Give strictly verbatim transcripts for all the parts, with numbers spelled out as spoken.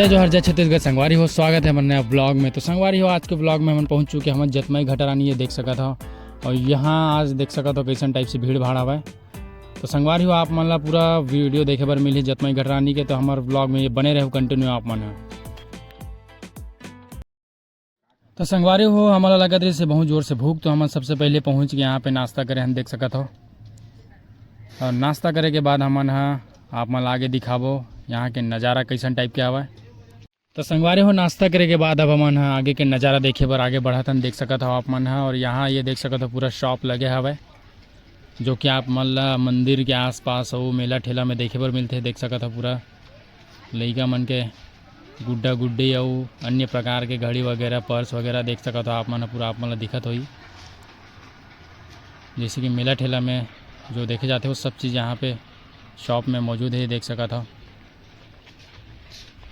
जोहार, जय छत्तीसगढ़ संगवारी हो, स्वागत है हमर नया ब्लॉग में। तो संगवारी हो, आज के ब्लॉग में हमन पहुंच चुके हैं हमन जतमई घटारानी, ये देख सकत हो। और यहाँ आज देख सकत हो कैसन टाइप से भीड़ भाड़ हवय। तो संगवारी हो, आप मन ला पूरा वीडियो देखे बर मिलही जतमई घटारानी के, तो हमर ब्लॉग में ये बने रहू कंटिन्यू आप मन ह। तो संगवारी हो, हमन ला लगत रहिस हे बहुत जोर से भूख, तो हमन सबसे पहले पहुँच के यहाँ पे नाश्ता करे हन, देख सकत हो। और नाश्ता करे के बाद हमन ह आप मन ला आगे दिखाबो यहाँ के नज़ारा कैसन टाइप के हवय। तो संगवारी हो, नाश्ता करे के बाद अब हमन ह आगे के नज़ारा देखे बर आगे बढ़त हन, देख सकत हो आप मन ह। और यहाँ ये देख सकत हो पूरा शॉप लगे हवय, जो कि आप मन ला मंदिर के आसपास अउ मेला ठेला में देखे बर मिलथे। देख सकत हो पूरा लइका मन के गुड्डा गुड्डी अउ अन्य प्रकार के घड़ी वगैरह, पर्स वगैरह देख सकत हो आप मन ह, पूरा आप मन ला दिखत होही। जैसे कि मेला ठेला में जो देखे जाथे वो सब चीज़ यहाँ पे शॉप में मौजूद है, देख सकत हो।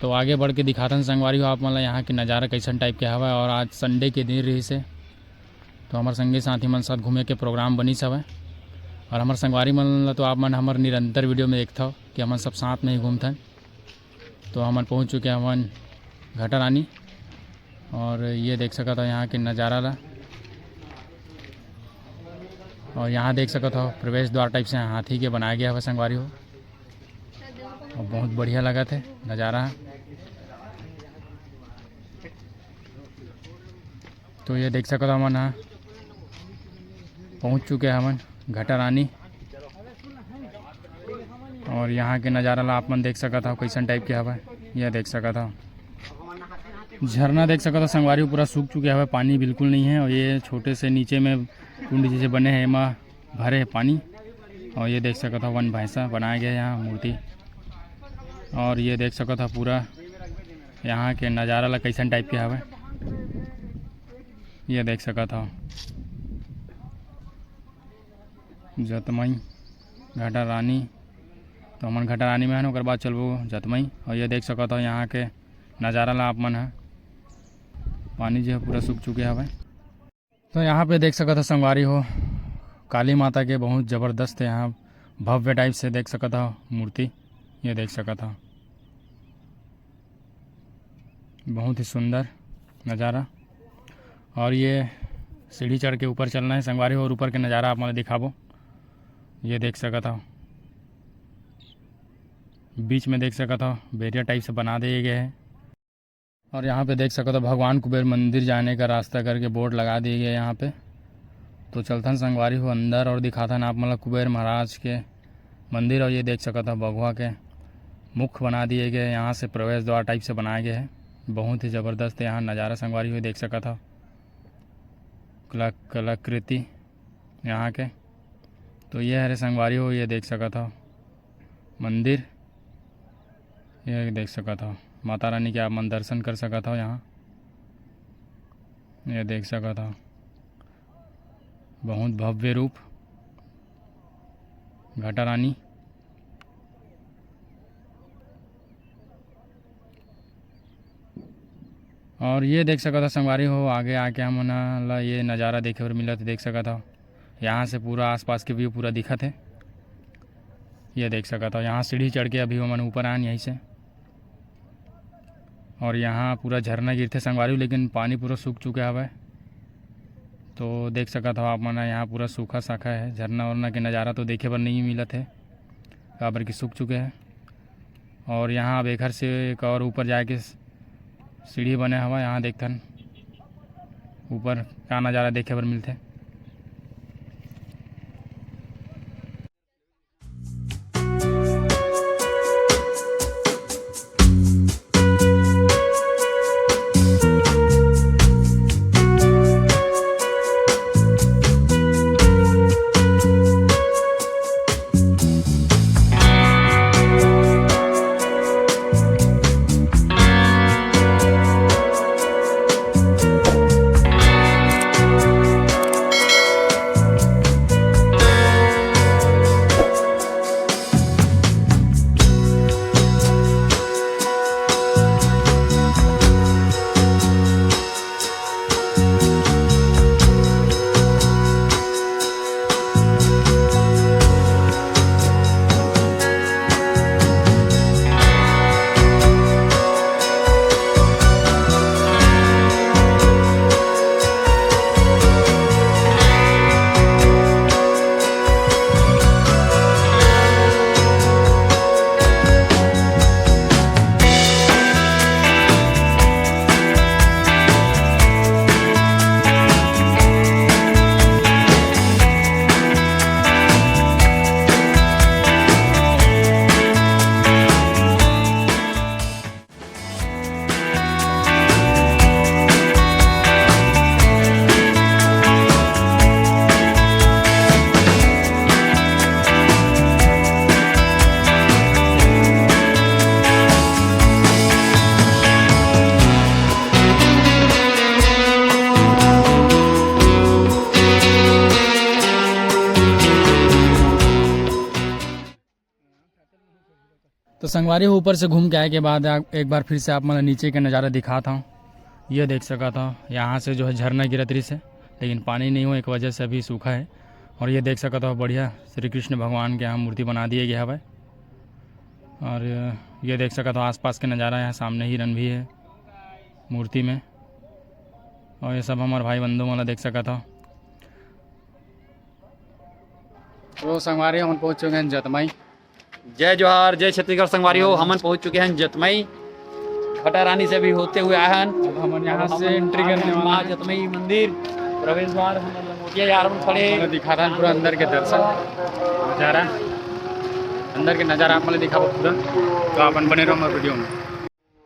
तो आगे बढ़ के दिखाथन संगवारी हो आप मन ला यहाँ के नज़ारा कैसन टाइप के हवय। और आज संडे के दिन रहिस हे, तो हमर संगी साथी मन साथ घूमे के प्रोग्राम बनिस हवय। और हमर संगवारी मन ला तो आप मन हमर निरंतर वीडियो में देखथव कि हमन सब साथ में ही घूमथन। तो हमन पहुँच चुके हवन घटारानी। और ये देख सकत हो यहाँ के नज़ारा ला। और यहाँ देख सकत हो प्रवेश द्वार टाइप से हाथी के बनाया गया हवय संगवारी हो। और बहुत बढ़िया लगत हे नज़ारा ह। तो ये देख सकत हो हमन ह पहुँच चुके हवन घटारानी। और यहाँ के नज़ारा ला आप मन देख सकत हो कैसन टाइप के हवय। ये देख सकत हो झरना देख सकत हो संगवारी हो, पूरा सूख चुके हवय, पानी बिल्कुल नहीं है। और ये छोटे से नीचे में कुंड जैसे बने हैं, एमा भरे हे पानी। और ये देख सकत हो वन भैंसा बनाया गया है यहाँ मूर्ति। और ये देख सकत हो पूरा यहाँ के नज़ारा ला कैसन टाइप के हवय। ये देख सकत हो जतमई घटारानी। तो हमन घटारानी में हन, ओकर बाद चलबो जतमई। और ये देख सकत हो यहाँ के नज़ारा ला आप मन ह, पानी जो है पूरा सूख चुके हवय। तो यहाँ पे देख सकत हो संगवारी हो, काली माता के बहुत ज़बरदस्त यहाँ भव्य टाइप से देख सकत हो मूर्ति, ये देख सकत हो, बहुत ही सुंदर नज़ारा। और ये सीढ़ी चढ़ के ऊपर चलना है संगवारी हो, और ऊपर के नज़ारा आप मन ल दिखाबो। ये देख सकत हो, बीच में देख सकत हो, बेरिया टाइप से बना दिए गए हैं। और यहाँ पे देख सकत हो, भगवान कुबेर मंदिर जाने का रास्ता करके बोर्ड लगा दिए गए यहाँ पे। तो चलथन संगवारी हो अंदर और दिखाथन आप मन ल कुबेर महाराज के मंदिर। और ये देख सकत हो, बघवा के मुख बना दिए गए, यहाँ से प्रवेश द्वार टाइप से बनाए गए हैं। बहुत ही ज़बरदस्त यहाँ नज़ारा संगवारी हो, देख सकत हो कला-, कलाकृति यहाँ के। तो ये हरे संगवारी हो, ये देख सकत हो मंदिर, ये देख सकत हो माता रानी के आप मन दर्शन कर सकत हो यहाँ। ये देख सकत हो बहुत भव्य रूप घटारानी। और ये देख सकत हो संगवारी हो, आगे आके हमन ला ये नज़ारा देखे बर मिलत, देख सकत हो यहाँ से पूरा आसपास के व्यू पूरा दिखत है। ये देख सकत हो, यहाँ सीढ़ी चढ़ के अभी हमन ऊपर आन यहीं से। और यहाँ पूरा झरना गिरथे संगवारी हो, लेकिन पानी पूरा सूख चुके हवय। तो देख सकत हो आप मन, यहाँ पूरा सूखा साखा है, झरना वरना के नज़ारा तो देखे बर नहीं मिलत है, काबर कि सूख चुके हैं। और यहाँ अब एकर से एक और ऊपर जाए के सीढ़ी बने हवय, यहाँ देखथन ऊपर का नज़ारा देखे बर मिलथे। संगवारी हो, ऊपर से घूम के आए के बाद आ-, एक बार फिर से आप मन ला नीचे के नज़ारा दिखात हव। ये देख सकत हव, यहाँ से जो है झरना गिरत रहिस हे, लेकिन पानी नहीं हो, एक वजह से अभी सूखा है। और ये देख सकत हव, बढ़िया श्री कृष्ण भगवान के यहाँ मूर्ति बना दिए गया हवय। और ये देख सकत हव, आसपास के नज़ारा, यहाँ सामने हिरन भी है मूर्ति में। और ये सब हमारे भाई बंधु मन ला देख सकत हव। तो संगवारी, हम पहुँच चुके हैं जतमई। जय जोहार, जय छत्तीसगढ़ संगवारी हो। हमन पहुंच चुके हैं जतमई, घटा रानी से भी होते हुए आए हैं। अब हमन यहाँ से एंट्री करने वाला माँ हैं। जतमई मंदिर प्रवेश द्वार, हमन लंगोटिया यार मन खड़े। हमन दिखा रहा है पूरा अंदर के दर्शन नज़ारा, अंदर के नज़ारा आप मन दिखाबो पूरा। तो अपन बने रहो हमारे वीडियो में।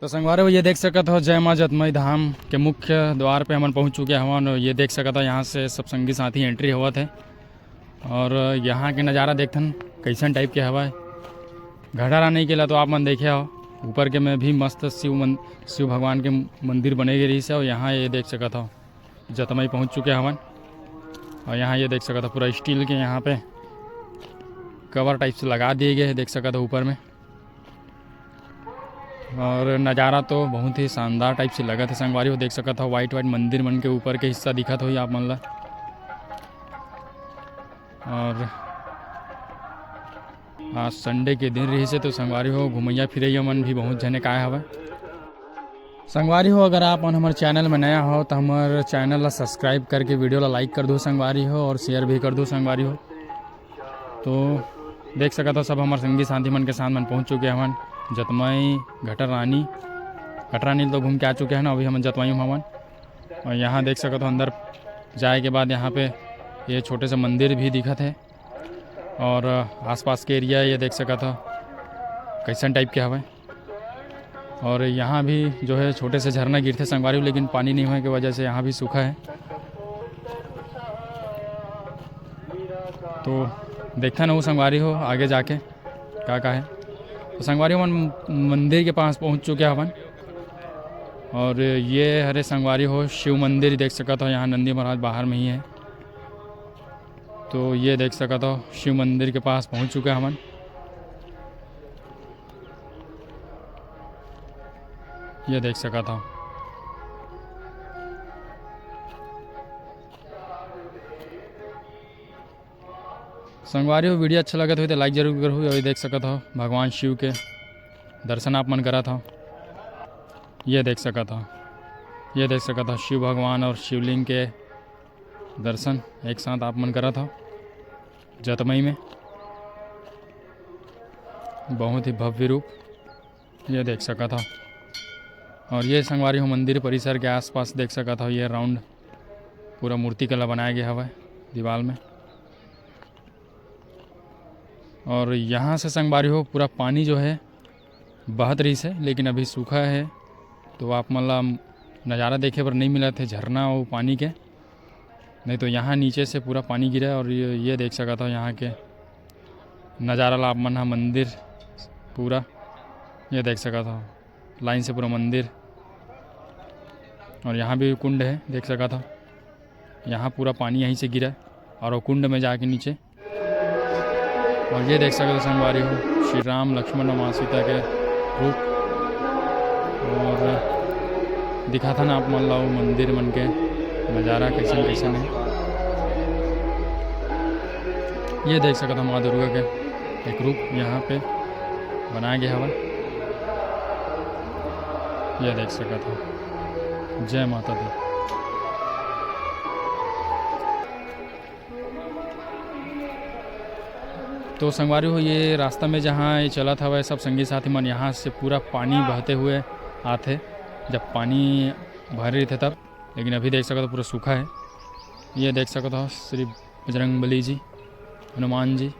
तो संगवारी हो, ये देख सकत हो जय माँ जतमई धाम के मुख्य द्वार पे हमन पहुँच चुके हवन। और ये देख सकत हो, यहाँ से सब संगी साथी एंट्री होवत है। और यहाँ के नज़ारा देखथन, कैसन टाइप के हवय। घटा रानी के ला तो आप मन देखे हो, ऊपर के में भी मस्त शिव मन-, शिव भगवान के मंदिर बने गे रहिस हे। और यहाँ ये देख सकत हो, जतमई पहुँच चुके हवन। और यहाँ ये देख सकत हो, पूरा स्टील के यहाँ पे कवर टाइप से लगा दिए गए हैं, देख सकत हो ऊपर में। और नज़ारा तो बहुत ही शानदार टाइप से लगत है संगवारी हो। देख सकत हो, वाइट वाइट मंदिर मन के ऊपर के हिस्सा दिखत होही आप मन ला। और आज संडे के दिन रहिस हे, तो संगवारी हो, घुमैया फिरैया मन भी बहुत झने काय हवय। संगवारी हो, अगर आप मन हमर चैनल में नया हो, तो हमर चैनल ला सब्सक्राइब करके वीडियो ला लाइक कर दो संगवारी हो, और शेयर भी कर दो संगवारी हो। तो देख सकत हो, सब हमर संगी साथी मन के साथ मन पहुँच चुके हवन जतमई घटा रानी। घटा रानी तो घूम के आ चुके हैं ना, अभी हमन जतमई में हवन। और यहाँ देख सकत हो, अंदर जाए के बाद यहाँ पे ये छोटे से मंदिर भी दिखत है। और आसपास के एरिया ये देख सकत हो, कैसन टाइप के हवय। और यहाँ भी जो है छोटे से झरना गिरथे संगवारी हो, लेकिन पानी नहीं होए के वजह से यहाँ भी सूखा है। तो देखथन वो संगवारी हो आगे जाके का का है। तो संगवारी हो, मन मंदिर के पास पहुँच चुके हवन। और ये हरे संगवारी हो शिव मंदिर, देख सकत हो यहाँ नंदी महाराज बाहर में ही है। तो ये देख सकत हो शिव मंदिर के पास पहुँच चुके हवन। ये देख सकत हो। संगवारी हो, वीडियो अच्छा लगत होही तो लाइक जरूर करहू। अभी देख सकत हो भगवान शिव के दर्शन आप मन करत हो। ये देख सकत हो, ये देख सकत हो शिव भगवान और शिवलिंग के दर्शन एक साथ आप मन करत हो जतमई में। बहुत ही भव्य रूप। ये देख सकत हो। और ये संगवारी हो मंदिर परिसर के आसपास देख सकत हो, ये राउंड पूरा मूर्ति कला बनाया गया हवय दीवाल में। और यहाँ से संगवारी हो पूरा पानी जो है बहत रहिस है, लेकिन अभी सूखा है, तो आप मन ला नज़ारा देखे बर नहीं मिलत है झरना और पानी के। नहीं तो यहाँ नीचे से पूरा पानी गिरा है। और ये, ये देख सकत हो यहाँ के नज़ारा ला आप मन ह, मंदिर पूरा ये देख सकत हो, लाइन से पूरा मंदिर। और यहाँ भी कुंड है, देख सकत हो, यहाँ पूरा पानी यहीं से गिरा है और वो कुंड में जाके नीचे। और ये देख सकत हो संगवारी हो, श्री राम लक्ष्मण और माँ सीता के रूप। और दिखाथन आप मन ला वो मंदिर मन के नज़ारा कैसन कैसन है। ये देख सकत हो माँ दुर्गा के एक रूप यहाँ पे बनाया गया हवा। ये देख सकत हो, जय माता दी। तो संगवारी हो, ये रास्ता में जहाँ ये चलत हवय, सब संगी साथी मन, यहाँ से पूरा पानी बहते हुए आथे। जब पानी भरे रहिथे तब, लेकिन अभी देख सकत हो पूरा सूखा है। ये देख सकत हो श्री बजरंग बली जी, हनुमान जी,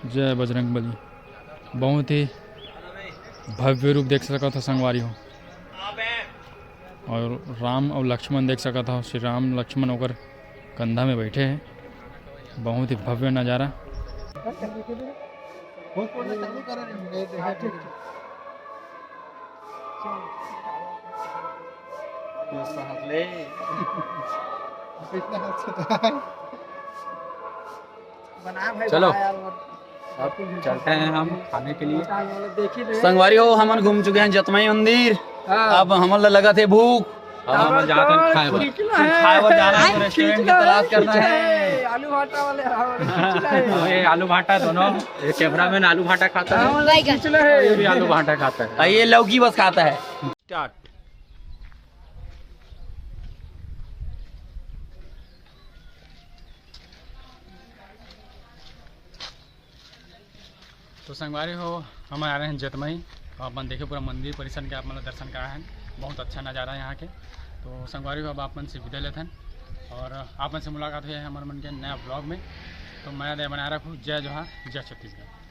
जय बजरंग बली। बहुत ही भव्य रूप देख सकत हो संगवारी हो। और राम और लक्ष्मण देख सकत हो, श्री राम लक्ष्मण ओकर कंधा में बैठे हैं। बहुत ही भव्य नज़ारा। चलो। अब चलते हैं हम खाने के लिए। संगवारी हो, हमन घूम चुके हैं जतमई मंदिर। हाँ। अब हमन ला लगत हे भूख। अब हमन जात हन खाए बर। खाए बर जाना है, तो रेस्टोरेंट की तलाश करना है। आलू भाटा वाले, हाँ, खींचना है। ये आलू भाटा दोनों, ये कैमरामैन आलू भाटा खाता है, हाँ, खींचना है। ये भी आलू भाटा खाता है। हाँ, ये लौकी बस खाता है। स्टार्ट। तो संगवारी हो, हम आ रहे हैं जतमई। तो आप मन देखे पूरा मंदिर परिसर के आप मन ला दर्शन कराए हैं, बहुत अच्छा नज़ारा है यहाँ के। तो संगवारी हो, अब आप मन से विदा लेथन और आप मन से मुलाकात हुई है हमारे मन के नया ब्लॉग में। तो मैं दया बनाए रखूँ। जय जोहार, जय छत्तीसगढ़।